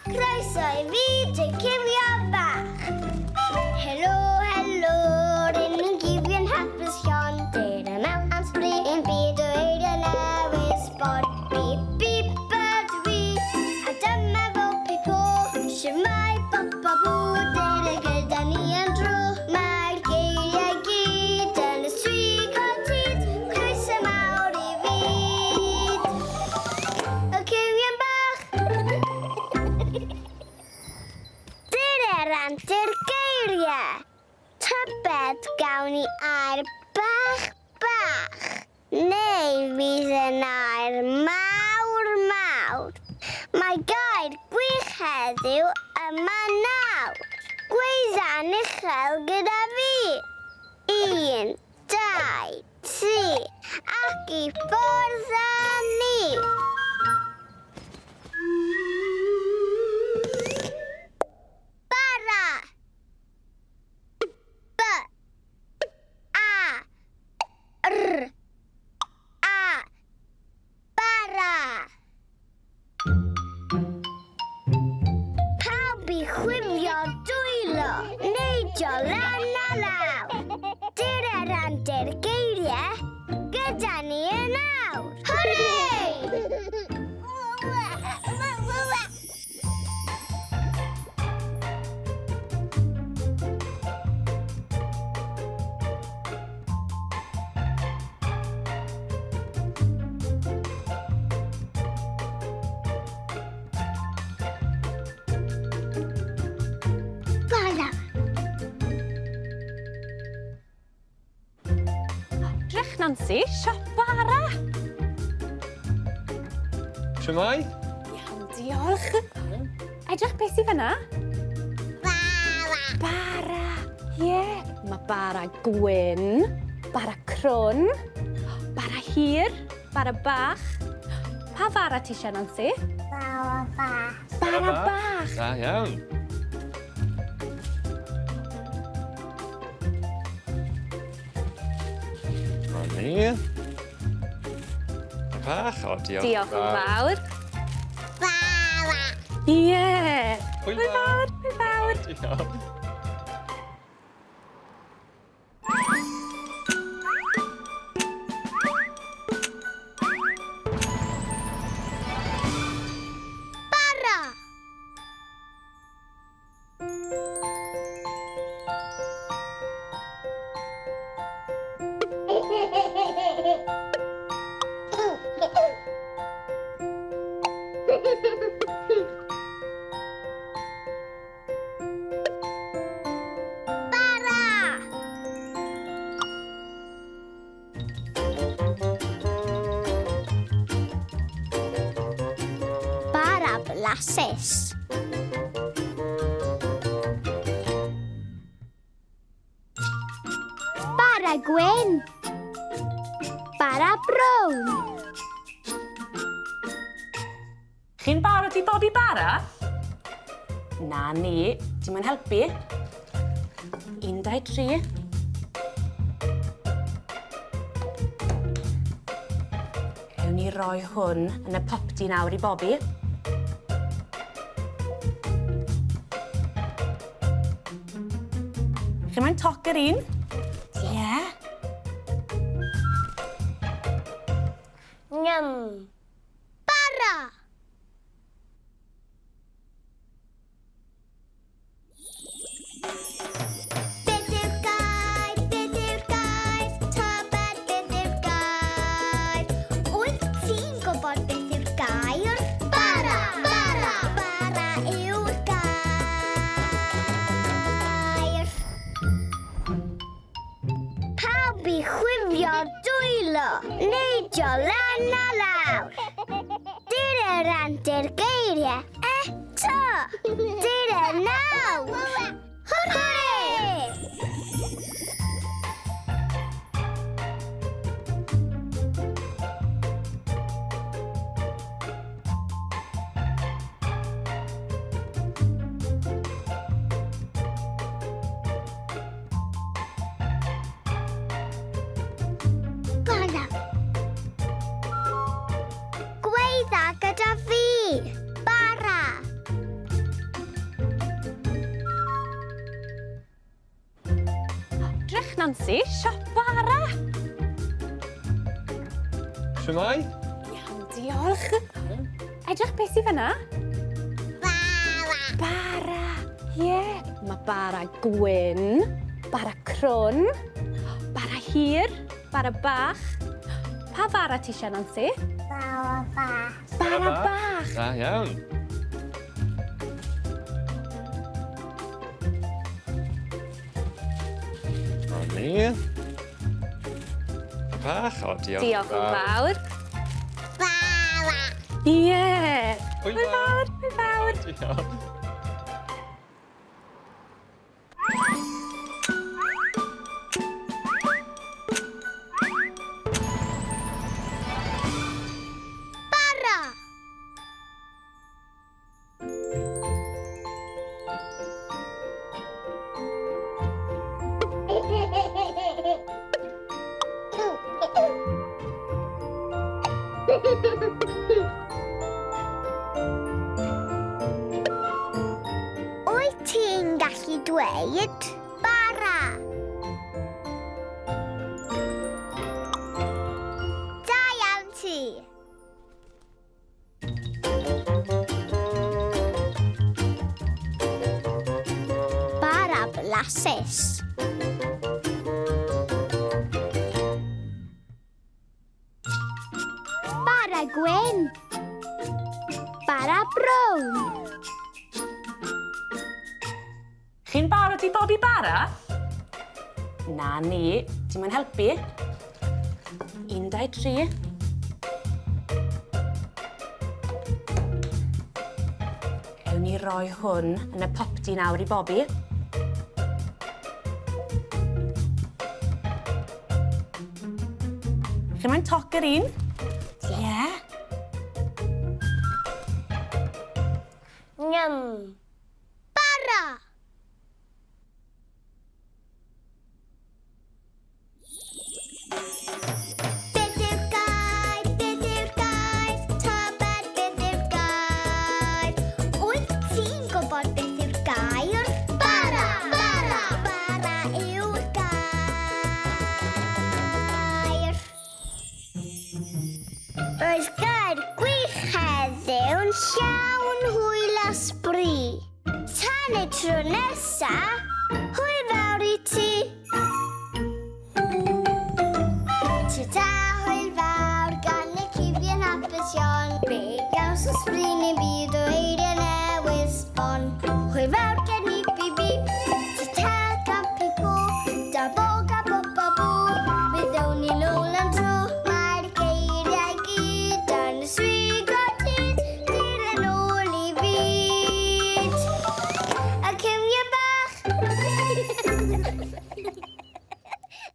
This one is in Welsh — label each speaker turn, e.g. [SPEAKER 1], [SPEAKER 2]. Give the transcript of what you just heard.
[SPEAKER 1] Croeso i fyd y cywion bach. Helo, helo, rŷn ni'n gywion hapus llon. Dere mewn am sbri i'n byd o eiriau newydd sbon. Bip, bip ydw i, a dyma fo Pipo. Shwmae bop a bw, dere gyda ni am dro. Mae'r geiriau gyd yn y swigod hud. Croeso mawr i fyd y cywion bach. Dyre'r antur geiriau. Tybed gawn ni air bach bach, neu fydd yn air mawr mawr. Mae gair gwych heddiw yma nawr. Gweidda'n uchel gyda fi. Un, dau, tri, ac i ffwrdd â ni! Bara! B A R A. Bara! Pawb i chwifio dwylo, neidio lan a lawr. Dyr yr antur geiriau gyda ni yn awr. Hwrê! Bara.
[SPEAKER 2] Drych Nansi, siop bara!
[SPEAKER 3] Shwmae?
[SPEAKER 2] Iawn, diolch. Edrych beth sydd fyna?
[SPEAKER 1] Bara.
[SPEAKER 2] Bara, ie. Yeah. Mae bara gwyn, bara crwn, bara hir, bara bach. Pa fara ti eisiau, Nansi?
[SPEAKER 1] Bara bach.
[SPEAKER 2] Bara bach.
[SPEAKER 3] Da iawn. Dyma ni. Bach, o, diolch.
[SPEAKER 2] Diolch yn fawr.
[SPEAKER 1] Bara.
[SPEAKER 2] Ie.
[SPEAKER 3] Hwyl
[SPEAKER 2] Hwyl fawr, hwyl fawr.
[SPEAKER 3] Diolch.
[SPEAKER 1] Bara. Bara! Bara blasus. Bara gwyn. Bara brown.
[SPEAKER 2] Chi'n barod i bobi bara? Na ni, ti'n moyn helpu? 1, 2, 3. Ewn ni roi hwn yn y popty nawr i bobi. Chi moyn toc yr un? Ie. Yeah.
[SPEAKER 1] Nyam. Bara! Beth yw'r gair? Beth yw'r gair? Tybed beth yw'r gair? Wyt ti'n gwybod beth yw'r gair? Bara! Bara! Bara yw'r gair. Pawb i chwifio dwylo, neidio lan a lawr. Dyr yr antur geiriau eto. Dyr y nawr. Hwrê! Bara. Gweidda gyda fi. Bara.
[SPEAKER 2] Nansi, siop bara.
[SPEAKER 3] Shwmae?
[SPEAKER 2] Iawn, diolch. Edrych beth sydd fyna.
[SPEAKER 1] Bara.
[SPEAKER 2] Bara. Ie. Yeah. Mae bara gwyn, bara crwn, bara hir, bara bach. Pa fara ti eisiau, Nansi?
[SPEAKER 1] Bara bach.
[SPEAKER 2] Bara bach.
[SPEAKER 3] Da iawn. A ni. Bach, o, diolch.
[SPEAKER 2] Diolch yn fawr.
[SPEAKER 1] Bara.
[SPEAKER 2] Ie.
[SPEAKER 3] Hwyl
[SPEAKER 2] Hwyl fawr, hwyl fawr.
[SPEAKER 3] Diolch.
[SPEAKER 1] Bara. Wyt ti'n gallu dweud bara? Da iawn ti. Bara blasus. Bara gwyn. Bara brown.
[SPEAKER 4] Chi'n barod i bobi bara? Na ni, ti'n moyn helpu? 1, 2, 3. Ewn ni roi hwn yn y popty nawr i bobi. Chi moyn toc yr un? Ie. Yeah.
[SPEAKER 1] Nyam. Bara. Beth yw'r gair? Beth yw'r gair? Tybed beth yw'r gair? Wyt ti'n gwybod beth yw'r gair? Bara! Bara! Bara yw'r gair. Roedd gair gwych heddiw'n llawn hwyl a sbri. Tan y tro nesa, hwyl!